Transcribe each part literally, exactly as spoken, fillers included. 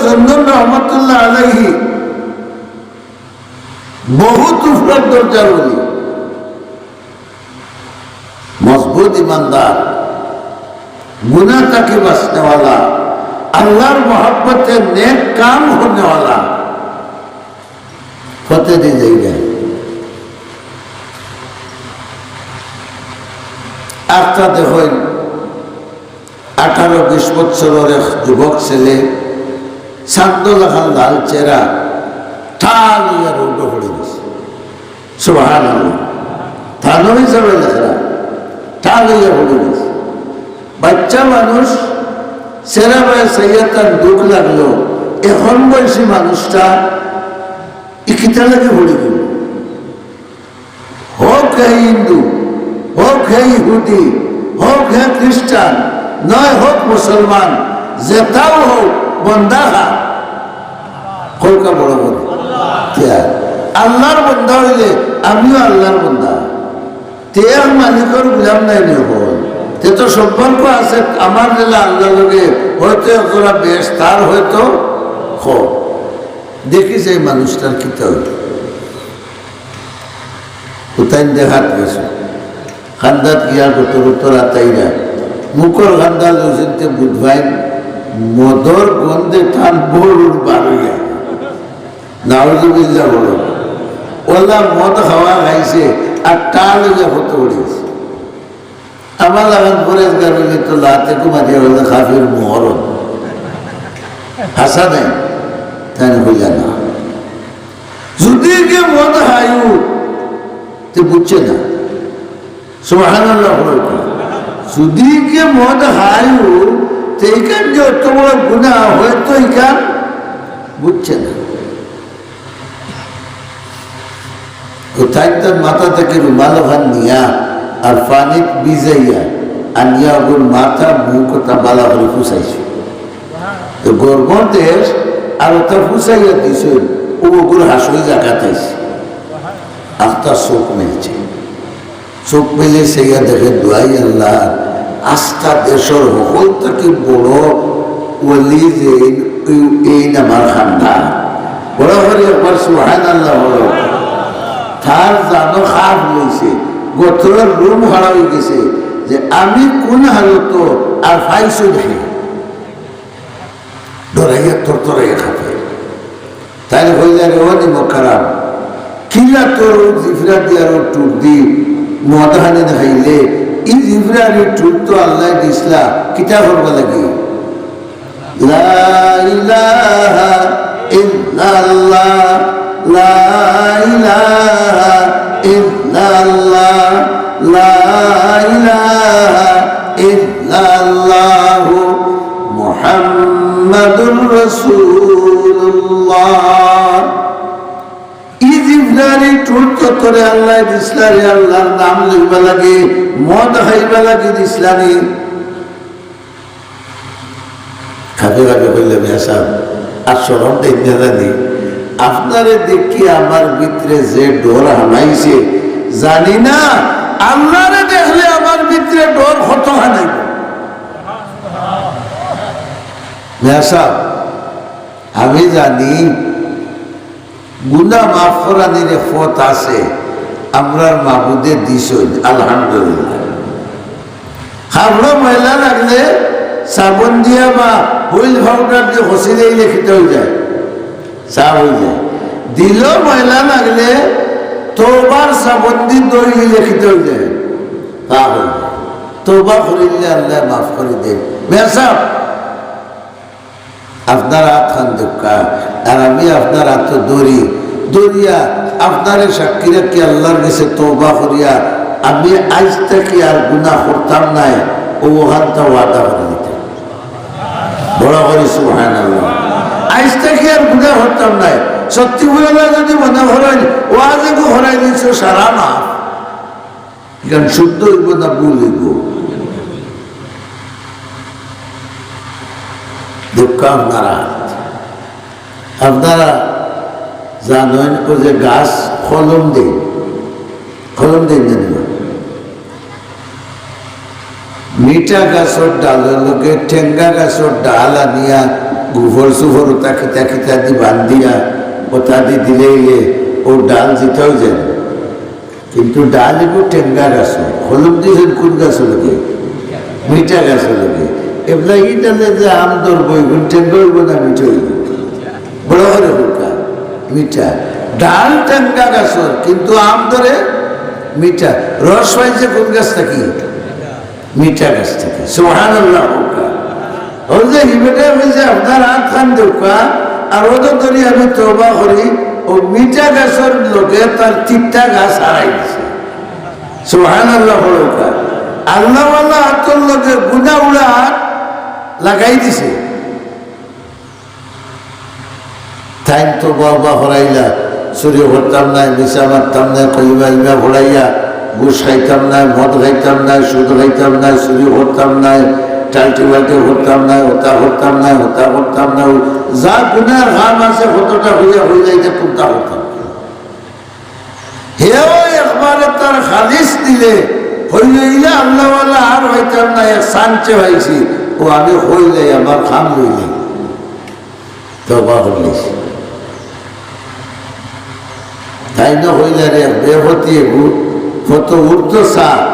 চন্দন রহমতুল্লাহ আলাইহি বহুত উপরর দরজার ওলি, মজবুত ইমানদার, গুনাহ থাকি বাচনেওয়ালা, আল্লাহর মহব্বতে নেক কাম করনেওয়ালা, ফতে দি যাইগা। আখতা দেখইন, আঠারো বিশ বছরর এক যুবক ছেলে, চান্দো লাখান লাল চেহারা, ঠাল অইয়া রোডো পড়ি গেছে। সুবহানাল্লাহ। থানো হিসাবে লেখরা, ঠাল অইয়া পড়ি গেছে। বাচ্চা মানুষ, চেহারা বায় চাইয়া তার দুঃখ লাগলো। এখন বয়সী মানুষটা ই কিতা লাগি পড়ি গেল? হোক হে হিন্দু, হোক হে ইহুদি, হোক হে খ্রিস্টান, নয় হোক মুসলমান, যেতাউ হোক, বন্দা কার? কউক্কা বড় বড়। কিয়া? আল্লাহর বন্দা অইলে আমিও আল্লাহর বন্দা। তে এক মালিকর গুলাম নায় নি অকল। তে তো সম্পর্ক আছে আমার যেলা আল্লাহর লগে, হয়তো একজোড়া বেশ, তার হয়তো খ। দেখি যে মানুষটার কিতা অইল। হুতাইন দেখাত গেছে। কান্দাত গিয়া গতর উত্তর আতাইরা। মুখর কান্দা লইছইন তে বুধবাইন মদর গন্ধে তান বউর বার অইয়া। নাউজুবিল্লাহ বলো। ওলা মদ খাওয়া খাইছে আর ঠাল অইয়া ফতো উড়িছে। আমার লাখান পরেজগার অইলে তো লাতে কুমারিয়া অইলে কাফির মুহরম। হাছা নাই? তাইন কইলা না। যুদি কে মদ খায়ু, তে বুঝছে না। সুবহানাল্লাহ বলো। যুদি কে মদ খায়ু, তে ইখান যে অত বড় গুনাহ, হয়তো ইখান বুঝছে না। ও তাইন তার মাথা থাকি রুমাল অখান নিয়া আর পানিত ভিজাইয়া আনিয়া অগুর মাথা মুখ অতা বালা করি ফুছাইছে। তো গরমর দেশ আর অতা ফুছাইয়া দিছে, ও অগুর হাসুই জাগাত আইছে। আখতা চউখ মেলছে। চউখ মেলি চাইয়া দেখে, দুয়াই আল্লাহ, আস্তা দেশর হকল থাকি বড় ওলি যে এইন, এইন আমার কান্দা। বড় করি একবার সুবহানাল্লাহ বলো। তার জানো খাপ লইছে, গতরর রুম খাড়া অই গেছে যে আমি কুন হালতো আর পাইছইন হে। ডরাইয়া তরতরাইয়া কাঁপে। তাইন কইলা, "রে ও নিমক হারাম, কিলা তোর ও জিফরা দি আর ও ঠুট দি মদ খানি না খাইলে, ই জিফরার ই ঠুট তো আল্লায় দিছলা, কিতা করবা লাগি?" লা ইলাহা ইল্লাল্লাহ, লা ইলাহা ইল্লাল্লাহ, লা ইলাহা ইল্লাল্লাহু মুহাম্মাদুর রাসূলুল্লাহ। ই জিফরার ই ঠুট তো তোরে আল্লায় দিছলা রে, আল্লাহর নাম লইবা লাগি, মদ খাইবা লাগি দিছলা নি। কাঁপি কাঁপি কইলা, "মিয়া সাব, আর শরম দেইন না জানি? আপনারে দেখি আমার ভিতরে যে ডর হামাইছে, জানি না আল্লারে দেখলে আমার ভিতরে ডর কত হামাইব।" মিয়া সাব, আমি জানি গুনা মাফ করানির এক পথ আছে, আমরার মাবুদে দিছইন, আলহামদুলিল্লাহ। কাপড়ো ময়লা লাগলে সাবন দিয়া বা হুইল পাউডার দিয়া ঘষি দিলে কিতা অই যায়? সাফ অই যায়। দিলো ময়লা লাগলে তওবার সাবন দি ধইলে কিতা অই যায়? পাক অই যায়। তওবা করিলে আল্লায় মাফ করি দেইন। মিয়া সাব, আপনার আতখান দেউক্কা, আর আমি আপনার আতো ধরি, ধরিয়া আপনারে সাক্ষী রাখি আল্লার গেছে তওবা করিয়া, আমি আইজ থাকি আর গুনা করতাম নায়, অউ অখানতা ওয়াদা করি দিতাম। বড় করি সুবহানাল্লাহ। আইজ থাকি আর গুনা করতাম নায়। সত্যি বলে যদি মনে করেন, ওয়াজ এগু করাই দিছো সারা মাফ। ইখান শুদ্ধ অইবো না ভুল অইবো? দেউক্কা আপনারা, আপনারা জানইন অউ যে গাছ কলম দেইন, কলম দেইন না নি? মিঠা গাছর ডালর লগে টেঙ্গা গাছর ডাল আনিয়া গোবর সুবর ওটা কিতা কিতা দি বান্ধিয়া ওটা দি দিলে ইয়ে ও ডাল জিতাও যায়। কিন্তু ডাল এগু টেঙ্গা গাছ, কলম দিছইন কোন গাছ লাগে? মিঠা গাছ লাগে। এবলা ই ডালে যে আম ধরবো, এগুন টেঙ্গা অইবো না মিঠা অইবো? বড় করে হুকা, মিঠা। ডাল টেঙ্গা গাছ, কিন্তু আম ধরে মিঠা। রস পাইছে কোন গাছ থাকি? মিঠা গাছ থাকি। সুবহানাল্লাহ হুকা। ওই যে ই বেটা কইছে, "আপনার আত খান দেউক্কা, আর ওদের ধরি আমি তওবা করি, ও মিঠা গাছর লগে তার তিতা গাছ হারাই দিছে।" সুবহানাল্লাহ হুকা। আল্লাহওয়ালা আতর লগে গুনাহ উড়া আত লাগাই দিছে। তাইন তওবা করাইলা, চুরি করতাম নায়, মিছা মারতাম নায়, কলিমা ইমা পড়াইয়া, ঘুষ খাইতাম নায়, মদ খাইতাম নায়, সুদ খাইতাম নায়, চুরি করতাম নায়, টালটি বালটি করতাম নায়, ওটা করতাম নায়, ওটা করতাম নায়, যা গুনার কাম আছে কতটা কইয়া কইলা, ইটা কোনটা করতাম। হেও একবারে তার খালিস দিলে, কইলে ইলা আল্লাহওয়ালা আর পাইতাম না, এক চান্সে পাইছি, ও আমি কইলাই আমার কাম লইলে। তওবা করলিস। তাইন কইলা রে, বেপথি এগু, ফটো উঠতো চা,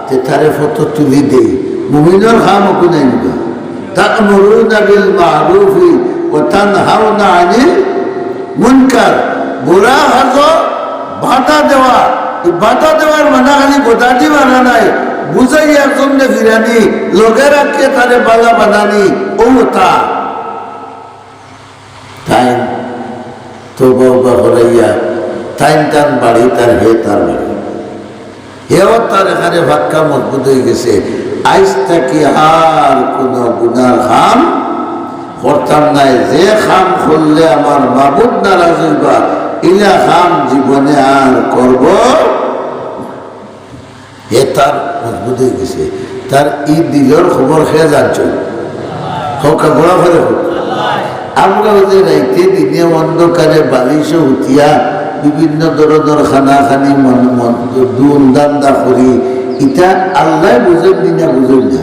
তে তারে ফটো তুলি দেই। মুমিনর কাম অগু নায় নিবা। তা'মুরুনা বিল মা'রুফি ওয়া তানহাউনা আনিল মুনকার। বুরা কাজো বাধা দেওয়া, ই বাধা দেওয়ার মানা খালি গোদাদি মারা নায়, বুঝাই একজনরে ফিরানি, লগে রাখিয়া তারে বালা বানানি, অউ তা। তাইন তওবা উবা করাইয়া তাইন তান বাড়ি, তার হে তার বাড়ি। হেও তার এখানে পাক্কা মজবুত অইগেছে, আইজ থাকি আর কুনু গুনার কাম করতাম নায়। যে কাম করলে আমার মাবুদ নারাজ অইবা, ইলা কাম জীবনে আর করব। হে তার মজবুত অইগেছে। তার ই দিলর খবর কে জানছইন? কউক্কা, বড় করি কউক্কা। আমরা অউ যে রাইতে দিনে অন্ধকারে বালিশো হুতিয়া বিভিন্ন ধরনর খানাখানি মন, মন, দুন ধান্দা করি, ইতা আল্লায় বুঝইন নি না বুঝইন না?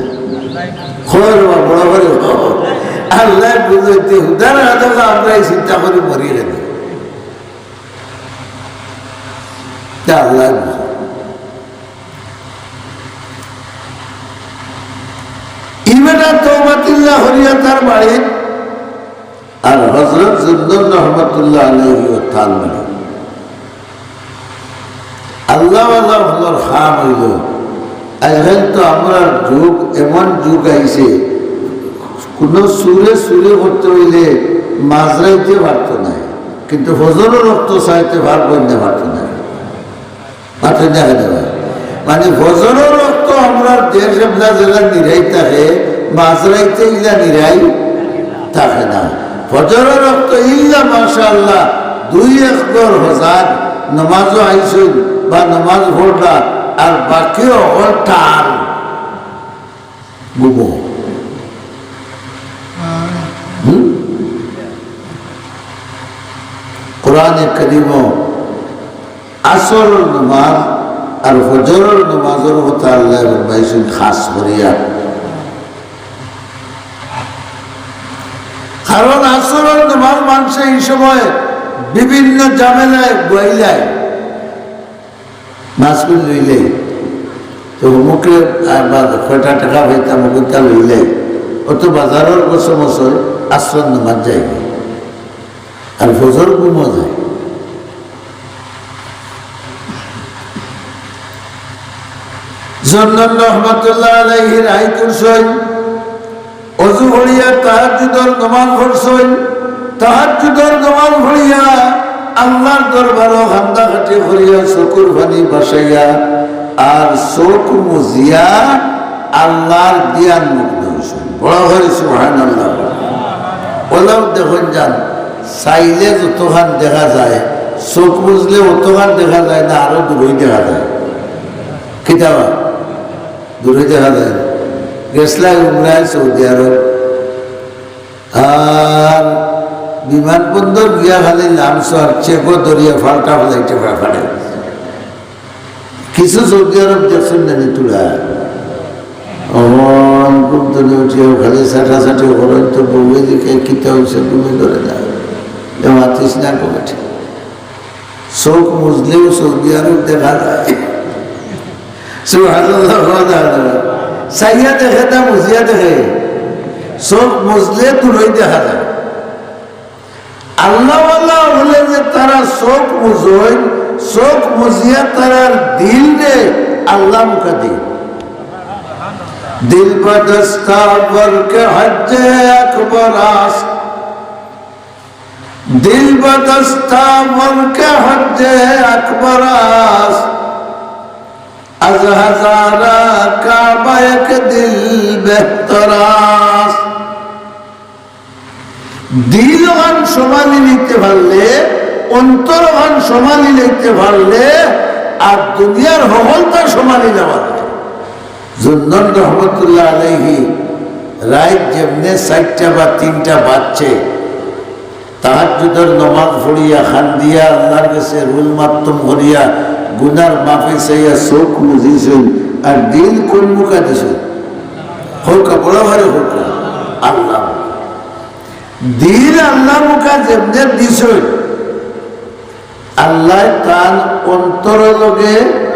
কও রে বা, বড় করি কও। আল্লায় বুঝইন, তে হুদার আদকা আমরা ই চিন্তা করি মরি গেলে। তে আল্লায় বুঝইন। ই বেটা তওবাতুল্লাহ করিয়া তার বাড়িত, আর হযরত জুন্নুন রহমতুল্লাহ আলাইহি ও তার বাড়িত। আল্লাহওয়ালা অকলর কাম অইলো, আইজকাইল তো আমরার যুগ, এমন যুগ আইছে, কুনু চুরে চুরি করতে অইলে মাঝরাইতে পারতো নায়, কিন্তু ফজরর অক্ত চাইতে পারবো না, পারতো নায়। মাতইন না কেনে বা? মানে, ফজরর অক্ত আমরার দেশ এবলা যেলা নিরাই থাকে, মাঝরাইতে ইলা নিরাই থাকে না। ফজরর অক্ত ইলা মাশাআল্লাহ দুই এক ঘর হজাগ নমাজো আইছইন বা নমাজ পড়লা, আর বাকি অকল টাল। ঘুমো। হুম? কোরআনে করিমো আসরর নমাজ আর ফজরর নমাজর কথা আল্লায় ফরমাইছইন খাস করিয়া। কারণ আসরর নমাজ মানষে ই সময় বিভিন্ন ঝামেলায় গুয়াইলায়। মাসগুল লইলে, তো অমুকে, আহ, বা কয়টা টেকা পাইতাম, অগুনতা লইলে, অত বাজারর গছমছ আসরর নমাজ যাইবো। আর ফজর ঘুমো যায়। জুন্নুন রহমতুল্লাহ আলাইহি রাইত উঠছইন, অজু পড়িয়া তাহাজ্জুদর নমাজ পড়ছইন, তাহাজ্জুদর নমাজ পড়িয়া আল্লাহর দরবারো কান্দাকাটি করিয়া চকুর পানি ভাসাইয়া আর চোখ মুজিয়া আল্লাহর ধিয়ান মগ্ন অইছইন। বড় করি সুবহানাল্লাহ। অলাউ দেখইন যান, চাইলে যতখান দেখা যায়, চোখ মুজলে অতখান দেখা যায় না, আরো দূরই দেখা যায়। কিতা বা? দূরে দেখা যায়। গেছলায় উমরায় সৌদি আরব। আর বিমানবন্দর গিয়া খালি নামছো আর চেকো ধরিয়া পাল্টা ফ্লাইটে ফাড়ে। কিছু সৌদি আরব দেখছইন না নি তুরা? ও, ঘুম তো উঠিয়া খালি ছাটাছাটি করেন, তো বউয়ে দেখে কিতা হইছে, ঘুমে ধরে না। এ মাতিস না কমিটি। চোখ মুজলেও সৌদি আরব দেখা যায়। সুবহানাল্লাহ, সুবহানাল্লাহ। চাইয়া দেখে না মুজিয়া দেখে? চোখ মুজলে দূরই দেখা যায়। আল্লাহওয়ালা হলে যে তারা চোখ মুজইন, চোখ মুজিয়া তারার দিলরে আল্লাহ মুখা দিন। دل به دستاورد حج اکبر است، دل به دستاورد حج اکبر است، از هزار کعبه یک دل بهتر است। দিলখান সমালি নিতে পারলে, অন্তরখান সমালি নিতে পারলে, আর দুনিয়ার হকলতা সমালি নেওয়া যায়। জুন্নুন রহমতুল্লাহ আলাইহি রাইত যেমনে চাইরটা বা তিনটা বাজছে, তাহাজ্জুদর নমাজ পড়িয়া, খান্দিয়া, আল্লাহর গেছে রুল মাত্তম করিয়া, গুনার মাফি চাইয়া চোখ মুজিছইন, আর দিল কোন মুখা দিছইন? হউক্কা, বড় ভাই হউক্কা, আল্লাহ। দিল আল্লাহ মুখা যেমনে দিছইন, আল্লাহ তান অন্তরর লগে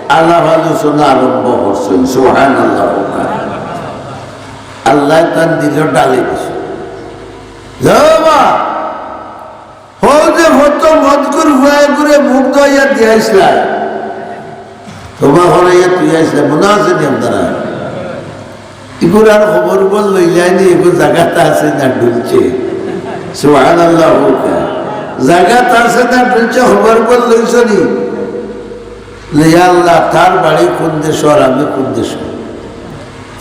আলাপ আলোচনা আরম্ভ করছইন। সুবহানাল্লাহ। আল্লাহ তান দিলর ডালি দিছইন। যাও বা, হউ যে হত মদকুর ফুয়ায় করে মুখ ধুইয়া দিয়াইছলা, তোমা হরাইয়া তুই আইছলা, মনে আছে নি আপনারা? ইগুর আর খবর বল লইলায়নি, ইগুর জাগাত আছে না ঢুলছে। সুবহানাল্লাহ হউক্কা। জাগাত আছে না ঢুলছে, খবর বল লইছো নি? লে ইয়া আল্লাহ, তার বাড়ি কোন দেশো আর আমি কোন দেশো?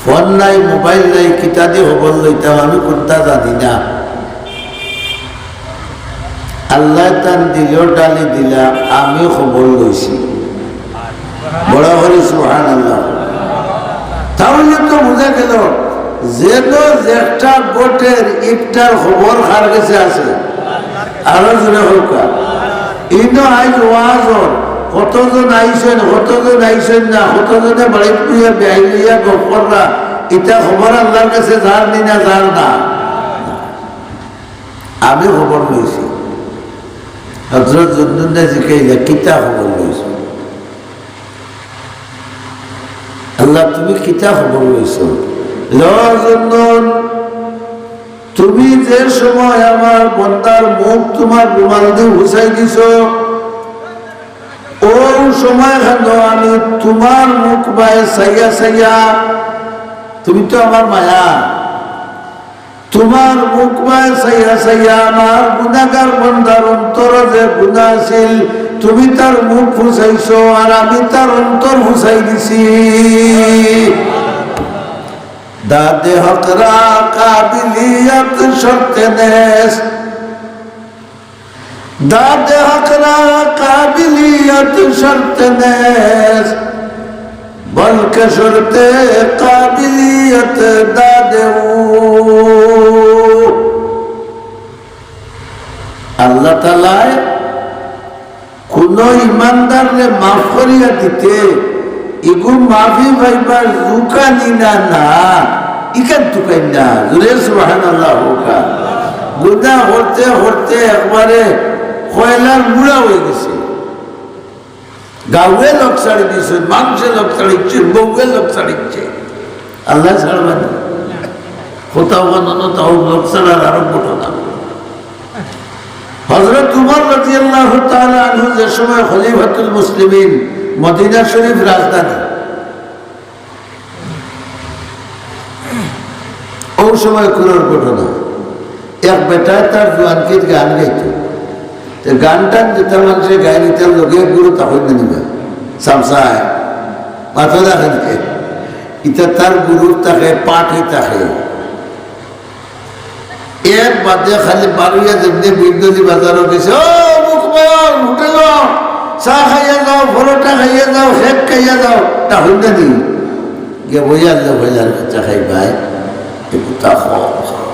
ফোন নাই, মোবাইল নাই, কিতা দি খবর লইতাম, আমি কুন্তা জানি না। আল্লায় তান দিলর ডালি দিলা, আমি খবর লইছি। বড় করি সুবহানাল্লাহ। তাইলে তো বুঝা গেল, যেন যেটা ঘটের, ইটার খবর কার গেছে আছে? আরো জোরে কউক্কা। ইনো আইজ ওয়াজ অর, কতজন আইছইন, কতজন আইছইন না, কতজনে বাড়িত বইয়া বেয়াই লইয়া গপ কররা, ইটা খবর আল্লাহর গেছে যার নি না যার না? আমি খবর লইছি। হযরত জুন্নুনে জিকাইলা, "কিতা খবর লইছো? আল্লাহ, তুমি কিতা খবর লইছো?" লো জুন্নুন, তুমি যে সময় আমার বন্দার মুখ তোমার রুমাল দি হুসাই দিছো, অউ সময় খানো আমি তোমার মুখ বায় চাইয়া চাইয়া, তুমি তো আমার মায়া, তোমার মুখ বায় চাইয়া চাইয়া আমার গুনাগার বন্দার অন্তরো যে গুনা আছিল, তুমি তার মুখ হুসাইছো, আর আমি তার অন্তর হুসাই দিছি। داد حق را قابلیت شرط نیست، داد حق را قابلیت شرط نیست، بلکه شرط قابلیت داد او۔ আল্লাহ তাআলায় কুনু ইমানদাররে মাফ করিয়া দিতে, ইগু মাফি পাইবার জুকানি না, না, ইখান তুকাইন না। জোরে সুবহানাল্লাহ কউক্কা। গুনা করতে করতে একবারে কয়লার মুড়া অইগেছে। গাউয়ে লোক ছাড়ি দিছে, মানষে লোক ছাড়িছে, বউয়ে লোক ছাড়িছে। আল্লাহ ছাড়বা না। কোথাও বানানো তাও লোক ছাড়ার আরো ঘটনা। হযরত উমর রাদিয়াল্লাহু তাআলা আনহু যে সময় খলিফাতুল মুসলিমিন, মদিনা শরীফ রাজধানী, অউ সময় কুরর ঘটনা। এক বেটায় তার জুয়ানকির গান গাইতো। তে গান টান যেতা মানষে গাইন, ইতার লগে গুরু তখন নিবা। সামসায়, মাথা রাখেন কে? ইতা তার গুরুর থাকে, পাঠই থাকে। এর বাদে খালি বারইয়া যেমনে বীরদলি বাজারো গেছে, "ও মুখ বাজার, হোটেলো চা খাইয়া যাও, পরোটা খাইয়া যাও, কেক খাইয়া যাও", তা হইল না নি? গিয়া বইয়া আনলে বইলার চা খাই ভাই, একটু তা খাও, খাও।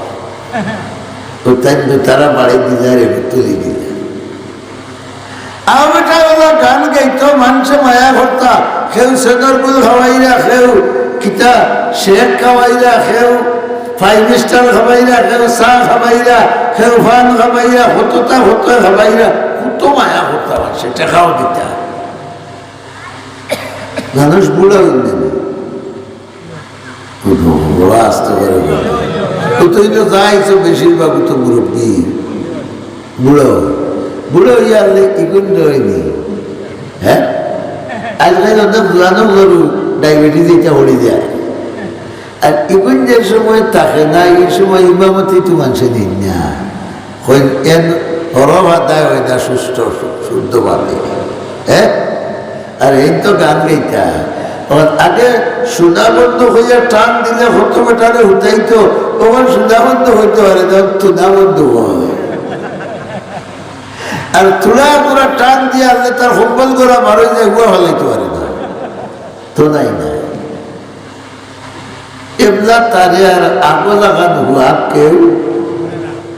ও তাই দু তারা বাড়ি দিলে আর একটু তুলি দিলে। আর বেটা অলা গান গাইতো, মানষে মায়া করতা, কেউ সেদর গুল খাওয়াইরা, কেউ ইতা শেক খাবাইরা, কেউ ফাইভ স্টার খাবাইরা, কেউ চা খাবাইরা, কেউ পান খাবাইরা, কততা কত খাবাইরা, কত মায়া করতা মানষে, টেকাও দিতা। মানুষ বুড়া অইলে না। বড় আস্তে করে বুড়া। কতই তো যাইছো বেশিরভাগ তো মুরব্বি। বুড়া অই। বুড়া অইয়া আনলে ইগুন অয়নি। হ্যাঁ? আজকাল অনেক জোয়ানো গরু ডায়াবেটিস ইটা হরি যায়। আর ইগুন যে সময় থাকে না, এই সময় ইমামতি তো মানষে নেইন না। কইন এন হরফ আদায় অয় না সুষ্ঠু, শুদ্ধভাবে। হ্যাঁ? আর এই তো গান গাইতা। অখন আগে সুনা বন্ধ অইয়া টান দিলে কত বেটারে হুতাইতো, অখন সুনা বন্ধ অইতে পারে না, তুনা বন্ধ অয়। আর তুলা পুরা টান দিয়া আনলে তার কম্বল গড়া বার অই যায়, উয়া ফালাইতে পারে না। তো নাই না। এবলা তারে আর আগো লাগান হুয়া কেউ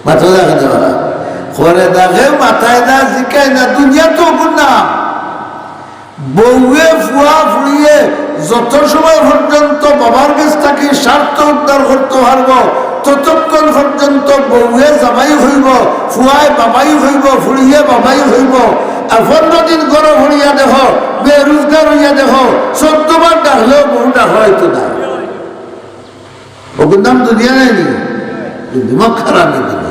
মাথা লাগা দেওয়া না। করে না, কেউ মাথায় না, জিকায় না, দুনিয়া তো গুণা। বউয়ে ফুয়া ফুড়িয়ে যত সময় পর্যন্ত বাবার গেছ থাকি স্বার্থ উদ্ধার করতে পারবো, ততক্ষণ পর্যন্ত বউয়ে জামাই অইবো, ফুয়ায় বাবাই অইবো, ফুড়িয়ে বাবাই অইবো। আর পনেরো দিন ঘরো পড়িয়া দেখো, বেরোজগার অইয়া দেখো, চোদ্দ বার ডাকলেও বউ ডাকা অইতো না। ওগুর নাম দুনিয়া নায়নি? দিমাগ খারাপ অই দুনিয়া।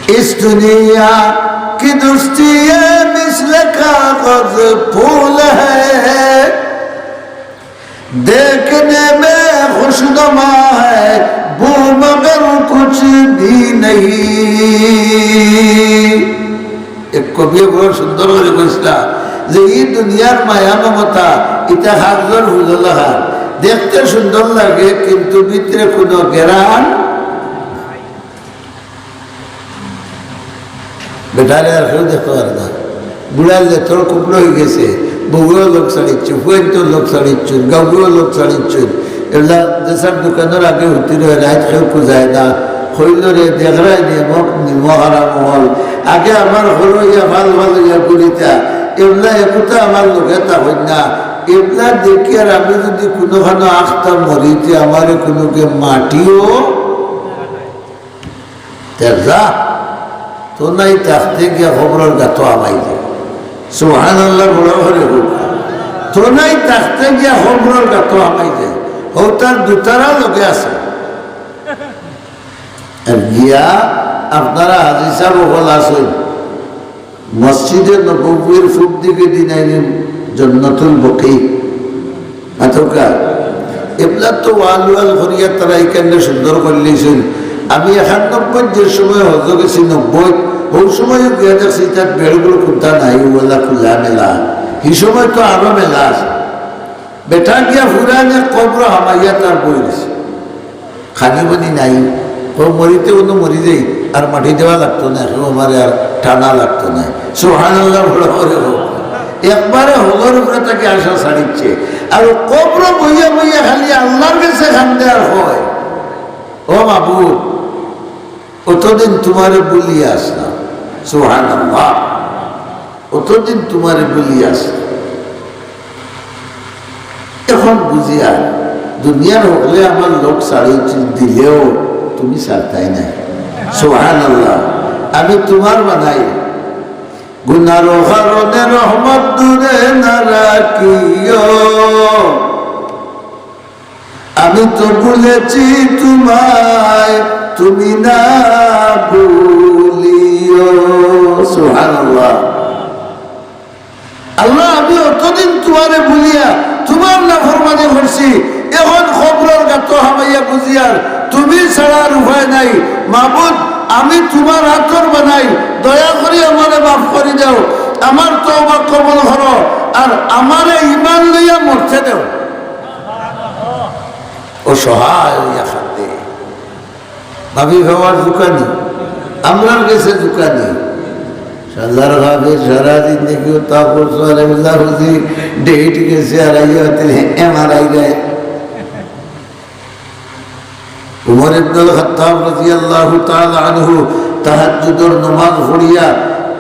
اس دنیا کی دوستی یہ مثل کاغذ پھول ہے، دیکھنے میں خوشنما ہے، بو مگر کچھ بھی نہیں۔ এক কবিয়ে বড় সুন্দর করি কইছলা যে ই দুনিয়ার মায়া মমতা ইতা কাগজর ফুলর লাখান, দেখতে সুন্দর লাগে কিন্তু ভিতরে কোনো গেরান। বেটারে আর কেউ দেখতে পারে না। বুড়ার লেতর কুবড়ো অই গেছে, বউয়েও লোক ছাড়িচ্ছে, ফুয়াইনতেও লোক ছাড়িচ্ছে, গাউয়েও লোক ছাড়িচ্ছে। এগুলা দেশার দোকানর আগে হুতি রয়, রাইত কেউ কুজায় না। কইল রে, দেখরায় নি, মুখ নিমো হারাম অকল। আগে আমার ঘরো ইয়া ফাল ফাল ইয়া ঘুরিতা, এগুলা একুতা আমার লগে তা অইন না। এগুলা দেখি আর আমি যদি কুনুখানো আখতা মরি, তে আমারে কুনুকে মাটিও তে যা, তো নাই থাকতে গিয়া কবরর গাতো হামাই যায়। সুবহানাল্লাহ, বড় করি কউক্কা। তো নাই থাকতে গিয়া কবরর গাতো হামাই যায়। হউ তার দুতারা লগে আছে। আর গিয়া আপনারা হাজি সাব অকল আছইন, মসজিদে নববীর পূব দিকে দিন আইলেন জন্নতুল বকি। আতকা, এবলা তো ওয়াল ওয়াল করিয়া তারা ইখানরে সুন্দর করিলিছইন। আমি একানব্বই যে সময় হজো গেছি নব্বই, হউ সময়ও গিয়া দেখছি তার বেড়গুলো কুন্তা নাই, ওলা খুলা মেলা। হি সময় তো আরো মেলা আছে। বেটা গিয়া ফুরানে কবরো হামাইয়া তার বই দিছে। খানি পানি নাই, ও মরিতে কোনো মরি যাই, আর মাটি দেওয়া লাগতো না, কেউ আমারে আর টানা লাগতো না। সুবহানাল্লাহ, বড় করি কউক্কা। একবারে হজর উপরে থাকি আশা ছাড়িচ্ছে। আর ও কবরো বইয়া বইয়া খালি আল্লাহর গেছে কান্দে আর কয়, "ও মাবুদ, অতদিন তুমারে ভুলিয়া আছলাম।" সুবহানাল্লাহ। অতদিন তুমারে ভুলিয়া আছলাম। এখন বুঝিয়ার, দুনিয়ার হকলে আমার লোক ছাড়ি দিলেও তুমি ছাড়তায় নায়। সুবহানাল্লাহ। আমি তুমার বানাই, গুনার কারণে রহমত দূরে না রাখিও। আমি তো ভুলেছি তুমায়, তুমি না ভুলিও। সুবহানাল্লাহ। আল্লাহ, আমি অতদিন তুমারে ভুলিয়া তুমার নাফরমানি করছি, এখন কবরর গাতো হামাইয়া বুঝিয়ার তুমি ছাড়া আর উপায় নাই। মাবুদ, আমি তুমার আতর বানাই, দয়া করি আমারে মাফ করি দেও, আমার তওবা কবুল করো, আর আমারে ইমান লইয়া মরতে দেও। অসহায় অইয়া কান্দে। ভাবি বাবার দোকানি, আমরার গেছে দোকানি। শালার ভাবে সারা জিন্দেগি ও তা করছো, আর এমলা বুঝি ডেট গেছে, আর আইয়া হতে এমআরআই দেয়। উমর ইবনুল খাত্তাব রাদিয়াল্লাহু তাআলা আনহু তাহাজ্জুদর নামাজ পড়িয়া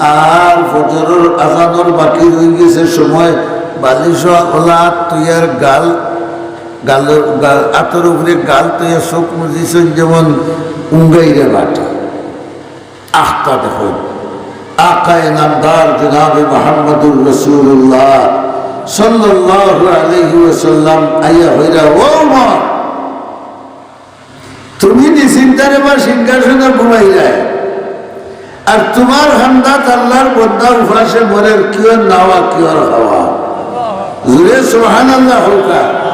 আর ফজরর আজানর বাকি রই গেছে সময়, বালিশ ওলা আত থইয়া গাল, গাল, গাল, আতর উপরে গাল থইয়া চোখ মুজিছইন যেমন উঙ্গাইরা বাটে। আখতা দেখইন, আকায়ে নামদার জনাবে মুহাম্মদুর রাসূলুল্লাহ সাল্লাল্লাহু আলাইহি ওয়াসাল্লাম আইয়া কইরা, "ও উমর, তুমি নিশ্চিন্তারে বা সিংহাসনে ঘুমাইরায়, আর তুমার খান্দাত আল্লার বন্দা উপাসে মরের, কিওর নাওয়া, কিওর খাওয়া?" জুরে সুবহানাল্লাহ কউক্কা।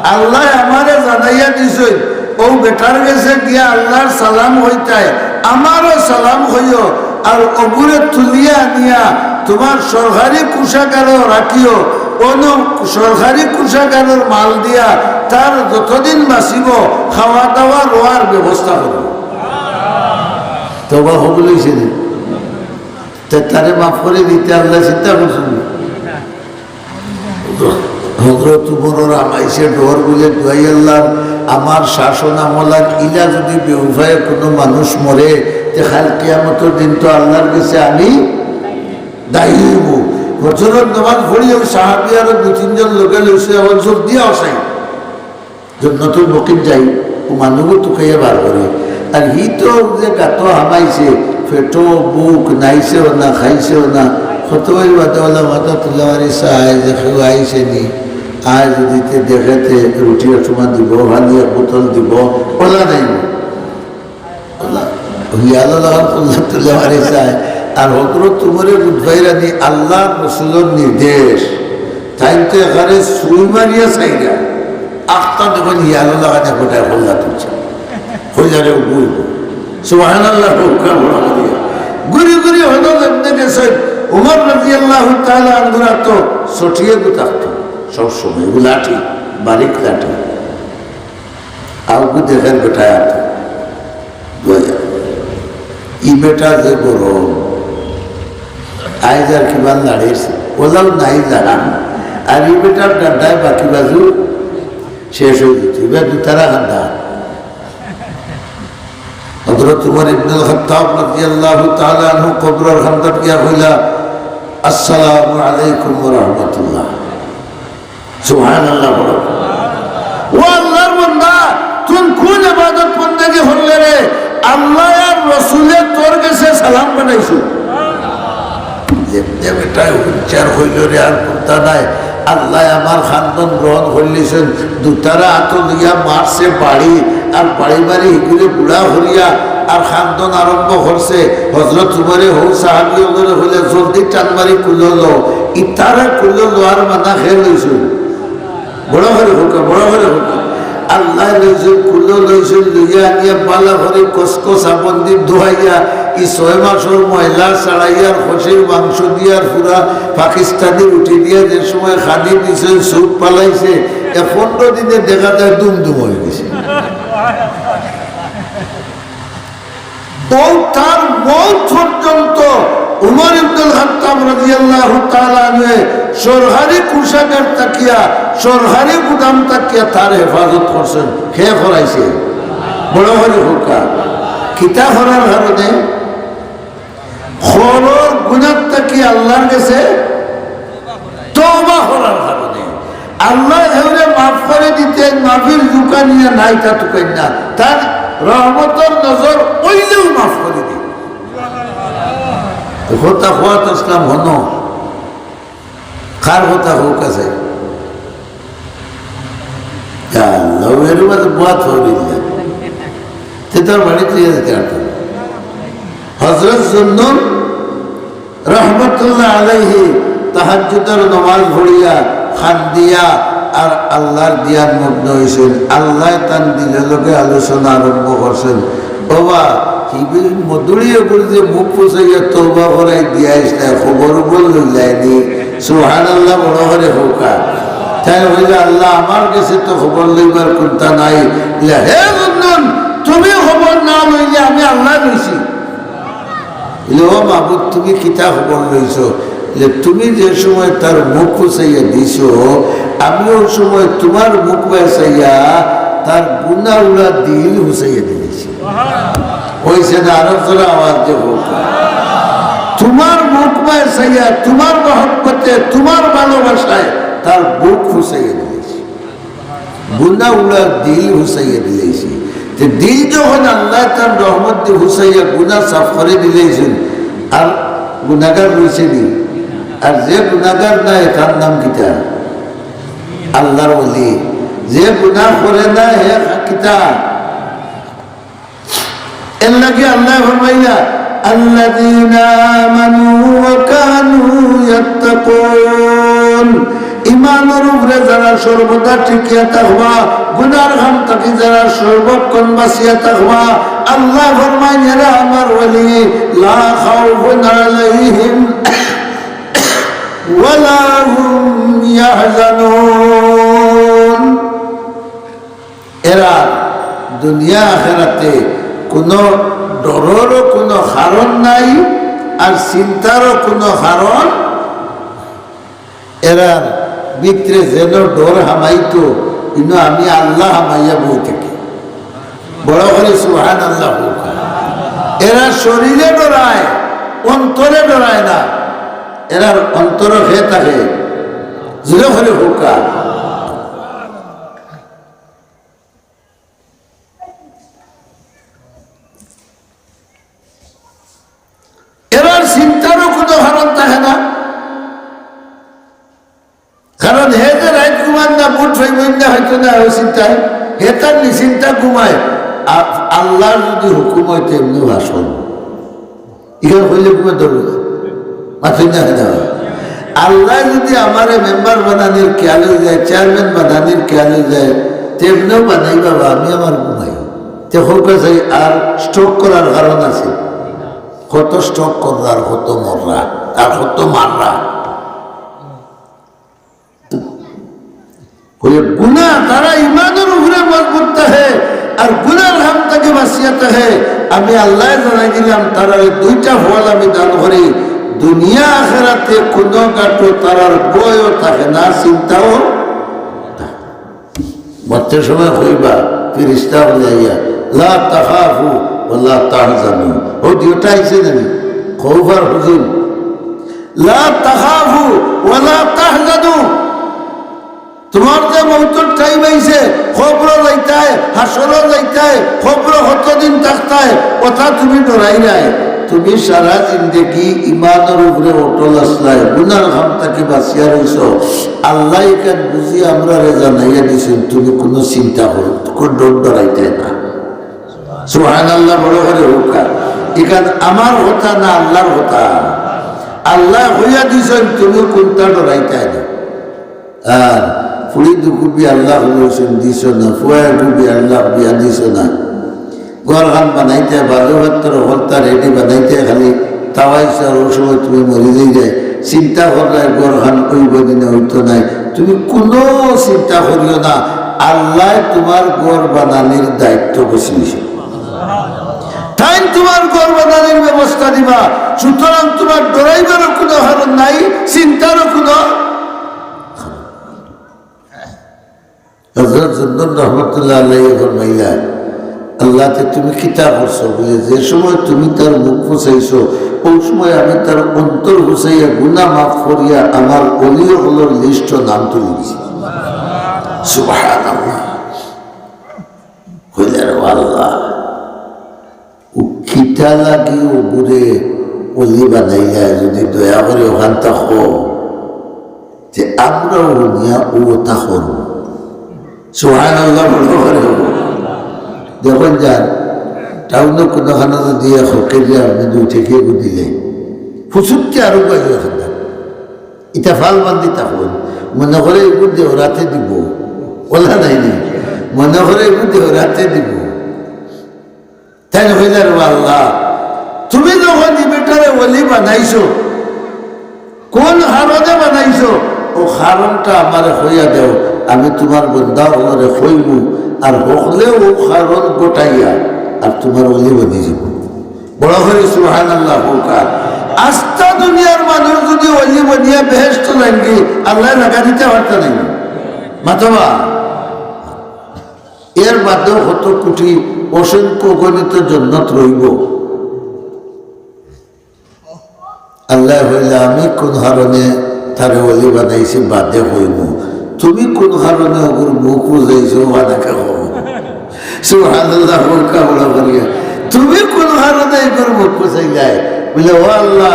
আল্লায় আমারে জানাইয়া দিছইন, অউ বেটার গেছে গিয়া আল্লার সালাম কইতায়, আমারও সালাম কইও, আর অগুরে তুলিয়া আনিয়া তুমার সরকারি কোষাগারো রাখিও, অনো সরকারি কোষাগারর মাল দিয়া তার যতদিন বাঁচিবো খাওয়া দাওয়া রওয়ার ব্যবস্থা করো। তওবা কবুল অইছে নি? তে তারে মাফ করি দিতে আল্লায় চিন্তা করছইন নি? হজরত উমরর হামাইছে ডর বুলে, "দুয়াই আল্লাহ, আমার শাসন আমলার ইলা যুদি বেউফায়ে কুনু মানুষ মরে, তে কাইল কিয়ামতর দিন তো আল্লার গেছে আমি দায়ী অইমু।" ফজরর নামাজ পড়ি অউ সাহাবী আরো দুই তিনজন লগে লইছে, আবার জলদি আও চাই। জন্নতুল বকিত যাই, অউ মানুষগু তুকাইয়া বার করে। আর হি তো যে গাতো হামাইছে, পেটো ভুক, নাইছেও না, খাইছেও না। কত বাদে অলা মাথা তুলে মারি চায় যে কেউ আইছে নি, আয় যুদি তে দেখে তে রুটি এক টুকরা দিবো, পানি এক বোতল দিবো, অলা নাই। অলা, হিয়ালো লাগান কল্লা তুলে মারি চায়। আর হজরত উমরে বুঝাইরা নি আল্লার রসুলর নির্দেশ, তাইন তো এখানে সুই মারিয়া চাইরা। আখতা দেখইন হিয়ালো লাগান একটায় কল্লা তুলছে। কইলা রে, "উবু, উবু।" সুবহানাল্লাহ, কউক্কা বড় করিয়া। ঘুরি ঘুরি হজরত এমনে গেছইন, উমর রাদিয়াল্লাহু তাআলা আনহুর আতো ছটিয়ে গু থাকতো সব সময়, এগু লাঠি, বারিক লাঠি। আউগু দেখের বেটায় আতো। ই বেটা যে গরম, আইজ আর কিমান লাড়ির, অলাও নাই জাহান। আর ই বেটার ডান্ডায় বাকি বাজু শেষ অই গেছে। ইবার দুতারা খান্দা। হযরত উমর ইবনুল খাত্তাব রাদিয়াল্লাহু তাআলা আনহু কবরর খান্দাত গিয়া কইলা, "আসসালামু আলাইকুম ওয়া রাহমাতুল্লাহ।" সুবহানাল্লাহ বলো। ও আল্লাহর বান্দা, তুই কোন ইবাদত বন্দেগি করলে রে? আল্লাহ আর রসুলে তোর গেছে সালাম পাঠাইছইন। যেমনে বেটায় হুনছে আর কইল রে, আর কুন্তা নাই, আল্লায় আমার খান্দন গ্রহণ করলিছইন। দুতারা আতো লইয়া মারছে বাড়ি, আর বাড়ি মারি হিগুরে বুড়া করিয়া আর খান্দন আরম্ভ করছে। হযরত উমরে হউ সাহাবী অকলরে কইলা, "জলদি টান মারি কুলো লও।" ইতারে কুলো লওয়ার মানা কে লইছইন? বড় করি কউক্কা, বড় করি কউক্কা। আল্লায় লইছইন, কুলো লইছইন, লইয়া আনিয়া বালা করি কসকসা বন্দি ধুয়াইয়া, ই ছয় মাসর ময়লা ছাড়াইয়া, আর খাসির মাংস দিয়া, আর পুরা পাকিস্তানি রুটি দিয়া যে সময় খানি দিছইন, স্যুপ ফালাইছে, এ পনরো দিনে দেখা যায় দুমদুম অই গেছে। অউ তার মউত পর্যন্ত উমর ইবনুল খাত্তাব রাদিয়াল্লাহু তাআলা আনহু সরকারি কোষাগার থাকিয়া, সরকারি গুদাম থাকিয়া তার হেফাজত করছইন। কে করাইছে? বড় করি কউক্কা। কিতা করার কারণে? করর গুনাহ থাকি আল্লাহর গেছে তওবা করার কারণে। আল্লায় হেউরে মাফ করি দিতে, মাফির জুকা নিয়া নাইতা তুকাইন না, তার রহমতর নজর অইলেউ মাফ করি দিন। কথা কওয়াত ইসলাম হনো, কার কথা কউক্কা চাই? ইয়া আল্লাহ, এর মাঝে বুয়াত হইল না। তে তার বাড়িত লইয়া যাইতে পারত না। হযরত জুন্নুন রহমতুল্লাহ আলাইহি তাহাজ্জুদর নমাজ পড়িয়া, খান্দিয়া, আর আল্লাহর ধিয়ান মগ্ন অইছইন। আল্লায় তান দিলর লগে আলোচনা আরম্ভ করছইন। বাবা, হিবিল মদুড়িয়ে বলে যে মুখ ফুসাইয়া তওবা করাই দিয়াইস না, খবর বল লইলাইনি। সুবহানাল্লাহ, বড় করি কউক্কা। তাইন কইলা, "আল্লাহ, আমার গেছে তো খবর লইবার কুন্তা নাই।" বলে, "হে জুন্নুন, তুমি খবর না লইলে আমি আল্লায় লইছি।" বলে, "ও মাবুদ, তুমি কিতা খবর লইছো?" বলে, "তুমি যে সময় তার মুখ ফুসাইয়া দিছো, আমি অউ সময় তুমার মুখ বায় চাইয়া তার গুনাউলা দিল ফুসাইয়া দিছি।" অইছে না? আরো জোরে আওয়াজ দিয়া কউক্কা। তুমার মুখ বায় চাইয়া, তুমার মহব্বতে, তুমার ভালোবাসায় তার বুক হুসাইয়া দিলাইছি, গুনা উলার দিল হুসাইয়া দিলাইছি। তে দিল যখন আল্লায় তার রহমত দি হুসাইয়া গুনা সাফ করি দিলাইছইন, আর গুনাগার রইছে নি? আর যে গুনাগার নায়, তার নাম কিতা? আল্লার ওলি। যে গুনা করে না, হে কিতা? এর লাগি আল্লায় ফরমাইলা, "আল্লাযীনা আমানু ওয়া কানু ইয়াত্তাকুন।" ইমানর উপরে যারা সর্বদা টিকিয়া থাকবা, গুনার কাম থাকি যারা সর্বক্ষণ বাঁচিয়া থাকবা, আল্লায় ফরমাইন, "এরা আমার ওলি, লা খাউফুন আলাইহিম ওয়া লা হুম ইয়াহজানুন।" এরা দুনিয়া আখেরাতে কোনো ডররও কোনো কারণ নাই, আর চিন্তারও কোনো কারণ। এরার ভিতরে যেন ডর হামাইতো, ইনো আমি আল্লাহ হামাইয়া বই থাকি। বড় করি সুবহানাল্লাহ কউক্কা। এরা শরীরে ডরায়, অন্তরে ডরায় না। এরার অন্তর হে থাকে, জোরে করি কউক্কা। এরার চিন্তারও কোনো কারণ থাকে না, কারণ হে যে রাইত ঘুমান না, বুট ফাইবইন না, হয়তো না, ওই চিন্তায় হে তার নিশ্চিন্তা ঘুমায়। আ-, আল্লার যদি হুকুম অয়, তেমনি ভাষণ। ইখান কইলে ঘুমে ধরবে না। মাতইন না কেনে? আল্লায় যদি আমারে মেম্বার বানানির খেয়াল অই যায়, চেয়ারম্যান বানানির খেয়াল অই যায়, তেমনেও বানাই বাবা, আমি আমার ঘুমাই। তে কউক্কা চাই, আর স্ট্রোক করার কারণ আছে? কত স্ট্রোক কররা, আর কত মররা, আর কত মাররা। ওই গুনা, তারা ইমানর উপরে মজবুত থাকে আর গুনার কাম থাকি বাঁচিয়া থাকে। আমি আল্লায় জানাই দিলাম, তারারে দুইটা ফল আমি দান করি, দুনিয়া আখেরাতে কোনো গাটো তারার ভয়ও থাকে না, চিন্তাও থাকে না। মরতে সময় কইবা, ফিরিস্তা বলে আইয়া, "লা তাখাফু ওয়া লা তাহজানু।" ও দুইটা আইছে নানি? খৌফ আর হুজুন। "লা তাখাফু ওয়া লা তাহজানু।" তুমার যে মউতর টাইম আইছে, কবরো যাইতায়, হাশরো যাইতায়, কবরো কতদিন থাকতায়, অতা তুমি ডরাইরায়। তুমি সারা জিন্দেগি ইমানর উপরে অটল আছলায়, গুনার কাম থাকি বাঁচিয়া রইছো। আল্লায় ইখান বুঝি আমরারে জানাইয়া দিছইন, তুমি কুনু চিন্তা করো, কুনু ডর ডরাইতায় না। সুবহানাল্লাহ, বড় করি কউক্কা। ইখান আমার কথা না আল্লার কথা? আল্লায় কইয়া দিছইন, তুমি কুনটা ডরাইতায় না। আর ফুড়ি দুগু বিয়ার লাখ লইছইন, দিছো না, ফুয়া এগু বিয়ার লাখ বিয়া দিছো না। ঘরখান বানাইতে, বালু পাত্থর হকলতা রেডি বানাইতে, খালি তাওয়াইছো আর অউ সময় তুমি মরি যাইরায়। চিন্তা কররায় ঘরখান অইবো নি না অইতো নায়। তুমি কুনু চিন্তা করিও না, আল্লায় তুমার ঘর বানানির দায়িত্ব বুঝি নিছইন। তাইন তুমার ঘর বানানির ব্যবস্থা দিবা। সুতরাং তুমার ডরাইবারও কুনু কারণ নাই, চিন্তারও কুনু। হযরত জুন্নুন রহমতুল্লাহ আলাইহি ফরমাইলা, "আল্লাহ, তে তুমি কিতা করছো?" বলে, "যে সময় তুমি তার মুখ ফুছাইছো, অউ সময় আমি তার অন্তর ফুছাইয়া গুনা মাফ করিয়া আমার অলি অকলর লিস্টো নাম তুলি দিছি।" সুবহানাল্লাহ। কইলা, "রে আল্লাহ, অউ কিতা লাগি অগুরে অলি বানাইলা, যদি দয়া করি অখান থাকো, তে আমরাও হুনিয়া অউ অতা করমু।" সুবহানাল্লাহ বলো করে। দেখইন যান, টাউনো কুনুখানো যদি এক ফকিররে আপনে দুই টেকা এগু দিলে, ফুছুকতে আরোগু আইয়া অখান থাকইন। ইতা ফাল বান্ধি থাকইন। মনে করে এগু দেওরাতে দিবো। অলা নায় নি? মনে করে এগু দেওরাতে দিবো। তাইন কইলা, "রে আল্লাহ, তুমি যখন ই বেটারে অলি বানাইছো, কুন কারণে বানাইছো? অউ কারণটা আমারে কইয়া দেও, আমি তুমার বন্দা অকলরে কইমু, আর হকলে অউ কারণ ঘটাইয়া আর তুমার অলি বানাই দিমু।" বড় করি সুবহানাল্লাহ কউক্কা। আস্তা দুনিয়ার মানুষ যদি অলি বানিয়া বেহেস্তো যাইন গি, আল্লায় জাগা দিতা পারতা নায়। মাতবা। এর বাদেও কত কুটি অসংখ্য অগণিত জন্নত রইবো। আল্লায় কইলা, "আমি কুন কারণে তারে ওলি বানাইছি বাদে কইমু। তুমি কুন কারণে অগুর মুখ বুজাইছো, বাদে কও। সুবহানাল্লাহ, বউক্কা বড় করিয়া। তুমি কুন কারণে ইগুর মুখ বুজাইলায়? বলে, "ও আল্লাহ,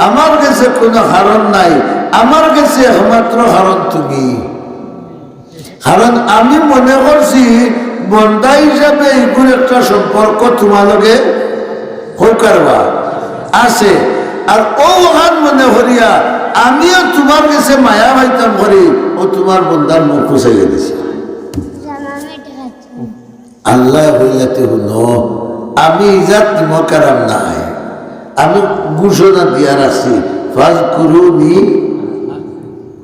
আমার গেছে কুনু কারণ নাই, আমার গেছে একমাত্র কারণ তুমি।" কারণ আমি মনে করছি বন্দা হিসাবে ইগুর একটা সম্পর্ক তুমার লগে হউকারবা আছে। আর অউ অখান মনে করিয়া আমিও তুমার গেছে মায়া পাইতাম করি, অউ তুমার বন্দার মুখ বুজাইয়া দিছি। আল্লায় কইলা, "তে হুনো, আমি ইজাত নিমো কারাম নাই, আমি ঘোষণা দিয়া রাখছি, ফাজকুরুনি।"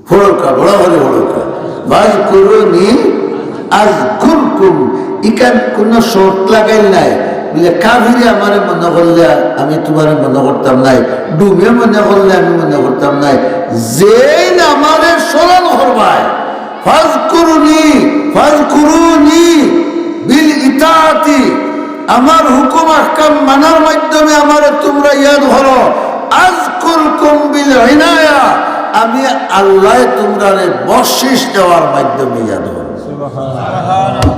পড়উক্কা, বড় করি পড়উক্কা। "ফাজকুরুনি আজকুরকুম।" ইখান কুনু শর্ত লাগাইল নাই। বলে, "কাফিরে আমারে মনে করলে আমি তুমারে মনে করতাম নায়, ডুমে মনে করলে আমি মনে করতাম নায়। যেইন আমারে স্মরণ করবায়, ফাজকুরুনি, ফাজকুরুনি বিল ইতাআতি।" আমার হুকুম আহকাম মানার মাধ্যমে আমারে তুমরা ইয়াদ করো। আজকুরকুম বিল ইনায়া, আমি আল্লায় তুমরারে বকশিশ দেওয়ার মাধ্যমে ইয়াদ করমু।